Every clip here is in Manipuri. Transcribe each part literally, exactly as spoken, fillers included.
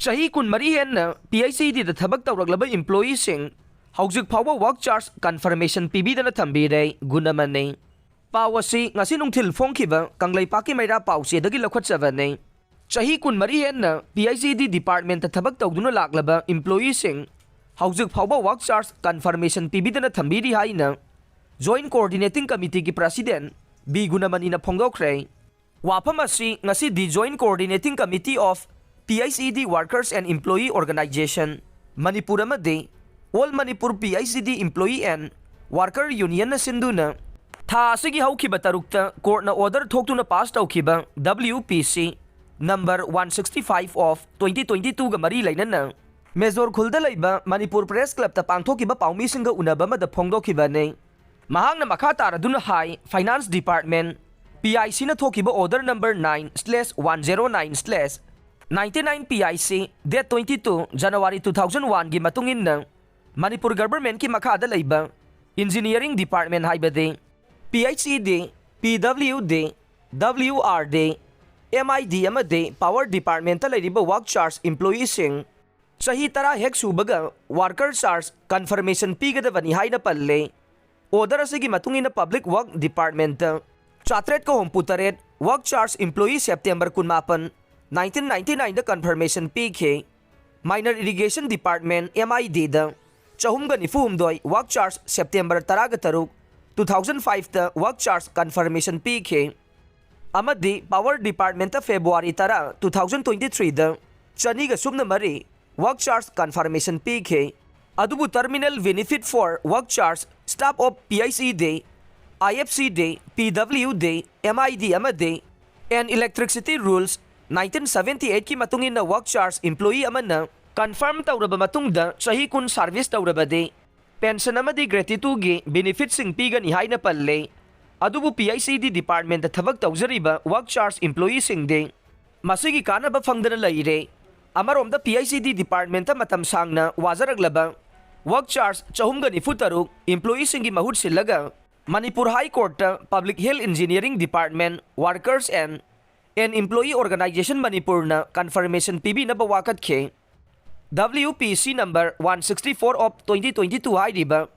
ꯆꯍꯤ ꯀꯨꯟꯃꯔꯤ ꯍꯦꯟꯅ ꯄꯤ ꯑꯩꯆ ꯏ ꯗꯤꯗ ꯊꯕꯛ ꯇꯧꯔꯛꯂꯕ ꯏꯝꯄ꯭ꯂꯣꯌꯤꯁꯤꯡ ꯍꯧꯖꯤꯛ ꯐꯥꯎꯕ ꯋꯥꯔꯛ ꯆꯥꯔꯖ ꯀꯟꯐꯔꯃꯦꯁꯟ ꯄꯤꯕꯤꯗꯅ ꯊꯝꯕꯤꯔꯦ꯫ ꯒꯨꯟ ꯑꯃꯅꯤ꯫ ꯄꯥꯎ ꯑꯁꯤ ꯉꯁꯤ ꯅꯨꯡꯊꯤꯜ ꯐꯣꯡꯈꯤꯕ ꯀꯪꯂꯩꯄꯥꯛꯀꯤ ꯃꯩꯔꯥ ꯄꯥꯎꯆꯦꯗꯒꯤ ꯂꯧꯈꯠꯆꯕꯅꯤ꯫ ꯆꯍꯤ ꯀꯨꯟꯃꯔꯤ ꯍꯦꯟꯅ P H E D department ꯊꯕꯛ ꯇꯧꯗꯨꯅ ꯂꯥꯛꯂꯕ ꯏꯝꯄ꯭ꯂꯣꯌꯤꯁꯤꯡ ꯍꯧꯖꯤꯛ ꯐꯥꯎꯕ ꯋꯥꯔꯛ ꯆꯥꯔꯖ ꯀꯟꯐꯔꯃꯦꯁꯟ ꯄꯤꯕꯤꯗꯅ ꯊꯝꯕꯤꯔꯤ ꯍꯥꯏꯅ ꯖꯣꯏꯟꯠ ꯀꯣꯑꯣꯔꯗꯤꯅꯦꯇꯤꯡ ꯀꯃꯤꯇꯤꯒꯤ ꯄ꯭ꯔꯁꯤꯗꯦꯟꯠ ꯕꯤ ꯒꯨꯅꯃꯅꯤꯅ ꯐꯣꯡꯗꯣꯛꯈ꯭ꯔꯦ꯫ ꯋꯥꯐꯝ ꯑꯁꯤ ꯉꯁꯤ the joint coordinating committee of P H E D workers and employee organization Manipur ꯑꯃꯗꯤ all Manipur P H E D employee and worker ꯌꯨꯅꯤꯌꯟꯅ ꯁꯤꯟꯗꯨꯅ ꯊꯥ ꯑꯁꯤꯒꯤ ꯍꯧꯈꯤꯕ ꯇꯔꯨꯛꯇ ꯀꯣꯔꯠꯅ ꯑꯣꯔꯗꯔ ꯊꯣꯛꯇꯨꯅ ꯄꯥꯁ ꯇꯧꯈꯤꯕ W P C number one sixty five of twenty twenty two ꯒ ꯃꯔꯤ ꯂꯩꯅꯅ ꯃꯦꯖꯣꯔ ꯈꯨꯜꯗ ꯂꯩꯕ ꯃꯅꯤꯄꯨꯔ ꯄ꯭ꯔꯦꯁ ꯀ꯭ꯂꯕꯇ ꯄꯥꯡꯊꯣꯛꯈꯤꯕ ꯄꯥꯎꯃꯤꯁꯤꯡꯒ ꯎꯅꯕ ꯑꯃꯗ ꯐꯣꯡꯗꯣꯛꯈꯤꯕꯅꯤ꯫ ꯃꯍꯥꯛꯅ ꯃꯈꯥ ꯇꯥꯔꯗꯨꯅ ꯍꯥꯏ, finance department, P I C ꯅ ꯊꯣꯛꯈꯤꯕ order number nine slash one zero nine slash ninety nine P I C date twenty two January two thousand one ꯒꯤ ꯃꯇꯨꯡ ꯏꯟꯅ ꯃꯅꯤꯄꯨꯔ ꯒꯚꯔꯟꯃꯦꯟꯠꯀꯤ ꯃꯈꯥꯗ ꯂꯩꯕ ꯏꯟꯖꯤꯅꯤꯌꯔꯤꯡ ꯗꯤꯄꯥꯔꯠꯃꯦꯟꯠ ꯍꯥꯏꯕꯗꯤ P H E D, P W D, W R D, M I D ꯑꯃꯗꯤ ꯄꯥꯋꯔ ꯗꯤꯄꯥꯔꯠꯃꯦꯟꯠꯇ ꯂꯩꯔꯤꯕ ꯋꯥꯔꯛ ꯆꯥꯔꯖ ꯏꯝꯄ꯭ꯂꯣꯌꯤꯁꯤꯡ ꯆꯍꯤ ꯇꯔꯥ ꯍꯦꯛ ꯁꯨꯕꯒ ꯋꯥꯔꯀꯔ ꯆꯥꯔꯖ ꯀꯟꯐꯔꯃꯦꯁꯟ ꯄꯤꯒꯗꯕꯅꯤ ꯍꯥꯏꯅ ꯄꯜꯂꯦ꯫ ꯑꯣꯔꯗꯔ ꯑꯁꯤꯒꯤ ꯃꯇꯨꯡ ꯏꯟꯅ ꯄꯕ꯭ꯂꯤꯛ ꯋꯥꯔꯛ ꯗꯤꯄꯥꯔꯠꯃꯦꯟꯠꯇ ꯆꯥꯇ꯭ꯔꯦꯠꯀ ꯍꯨꯝꯐꯨ ꯇꯔꯦꯠ ꯋꯥꯔꯛ ꯆꯥꯔꯖ ꯏꯝꯄ꯭ꯂꯣꯌꯤ ꯁꯦꯞꯇꯦꯝꯕꯔ ꯀꯨꯟꯃꯥꯄꯟ, nineteen ninety nine ꯗ ꯀꯟꯐꯔꯃꯦꯁꯟ ꯄꯤꯈꯤ꯫ Minor irrigation department, M I D ꯗ ꯆꯍꯨꯝꯒ ꯅꯤꯐꯨ ꯍꯨꯝꯗꯣꯏ ꯋꯥꯔꯛ ꯆꯥꯔꯖ ꯁꯦꯞꯇꯦꯝꯕꯔ ꯇꯔꯥꯒ ꯇꯔꯨꯛ, two thousand five ꯗ ꯋꯥꯔꯛ ꯆꯥꯔꯖ ꯀꯟꯐꯔꯃꯦꯁꯟ ꯄꯤꯈꯤ꯫ ꯑꯃꯗꯤ ꯄꯥꯋꯔ ꯗꯤꯄꯥꯔꯠꯃꯦꯟꯠꯇ ꯐꯦꯕ꯭ꯔꯨꯋꯥꯔꯤ ꯇꯔꯥ, two thousand twenty three ꯗ ꯆꯅꯤꯒ ꯁꯨꯞꯅ ꯃꯔꯤ ꯋꯥꯔꯛ ꯆꯥꯔꯖ ꯀꯟꯐꯔꯃꯦꯁꯟ ꯄꯤꯈꯤ꯫ ꯑꯗꯨꯕꯨ terminal benefit for work charge staff of P H E D, I F C D, P W D, M I D ꯑꯃꯗꯤ and electricity rules nineteen seventy eight ꯀꯤ ꯃꯇꯨꯡ ꯏꯟꯅ ꯋꯥꯔꯛ ꯆꯥꯔꯖ ꯏꯝꯄ꯭ꯂꯣꯌꯤ ꯑꯃꯅ ꯀꯟꯐꯥꯔꯝ ꯇꯧꯔꯕ ꯃꯇꯨꯡꯗ ꯆꯍꯤ ꯀꯨꯟ ꯁꯥꯔꯚꯤꯁ ꯇꯧꯔꯕꯗꯤ ꯄꯦꯟꯁꯟ ꯑꯃꯗꯤ ꯒ꯭ꯔꯦꯇ꯭ꯌꯨꯇꯤꯒꯤ ꯕꯦꯅꯤꯐꯤꯠꯁꯤꯡ ꯄꯤꯒꯅꯤ ꯍꯥꯏꯅ ꯄꯜꯂꯦ꯫ ꯑꯗꯨꯕꯨ P H E D ꯗꯤꯄꯥꯔꯠꯃꯦꯟꯠꯇ ꯊꯕꯛ ꯇꯧꯖꯔꯤꯕ ꯋꯥꯔꯛ ꯆꯥꯔꯖ ꯏꯝꯄ꯭ꯂꯣꯌꯤꯁꯤꯡꯗꯤ ꯃꯁꯤꯒꯤ ꯀꯥꯟꯅꯕ ꯐꯪꯗꯅ ꯂꯩꯔꯦ꯫ ꯑꯃꯔꯣꯝꯗ P H E D ꯗꯤꯄꯥꯔꯠꯃꯦꯟꯠꯇ ꯃꯇꯝ ꯁꯥꯡꯅ ꯋꯥꯖꯔꯛꯂꯕ ꯋꯥꯔꯛ ꯆꯥꯔꯖ ꯆꯍꯨꯝꯒ ꯅꯤꯐꯨ ꯇꯔꯨꯛ ꯏꯝꯄ꯭ꯂꯣꯌꯤꯁꯤꯡꯒꯤ ꯃꯍꯨꯠ ꯁꯤꯜꯂꯒ ꯃꯅꯤꯄꯨꯔ ꯍꯥꯏ ꯀꯣꯔꯠꯇ public health engineering department, workers and and Employee Organization Manipurna confirmation ꯄꯤꯕꯤꯅꯕ ꯋꯥꯀꯠꯈꯤ꯫ W P C number one sixty four of twenty twenty two ꯍꯥꯏꯔꯤꯕ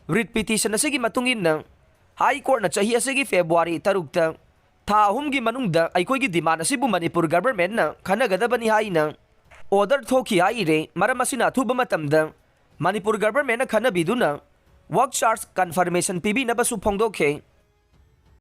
writ petition ꯑꯁꯤꯒꯤ ꯃꯇꯨꯡ ꯏꯟꯅ High Courtꯅ ꯆꯍꯤ ꯑꯁꯤꯒꯤ February ꯇꯔꯨꯛꯇ ꯊꯥ ꯑꯍꯨꯝꯒꯤ ꯃꯅꯨꯡꯗ ꯑꯩꯈꯣꯏꯒꯤ demand ꯑꯁꯤꯕꯨ ꯃꯅꯤꯄꯨꯔ governmentꯅ ꯈꯟꯅꯒꯗꯕꯅꯤ ꯍꯥꯏꯅ order ꯊꯣꯛꯈꯤ ꯍꯥꯏꯔꯦ꯫ ꯃꯔꯝ ꯑꯁꯤꯅ ꯑꯊꯨꯕ ꯃꯇꯝꯗ ꯃꯅꯤꯄꯨꯔ governmentꯅ ꯈꯟꯅꯕꯤꯗꯨꯅ work charge confirmation ꯄꯤꯕꯤꯅꯕꯁꯨ ꯐꯣꯡꯗꯣꯛꯈꯤ꯫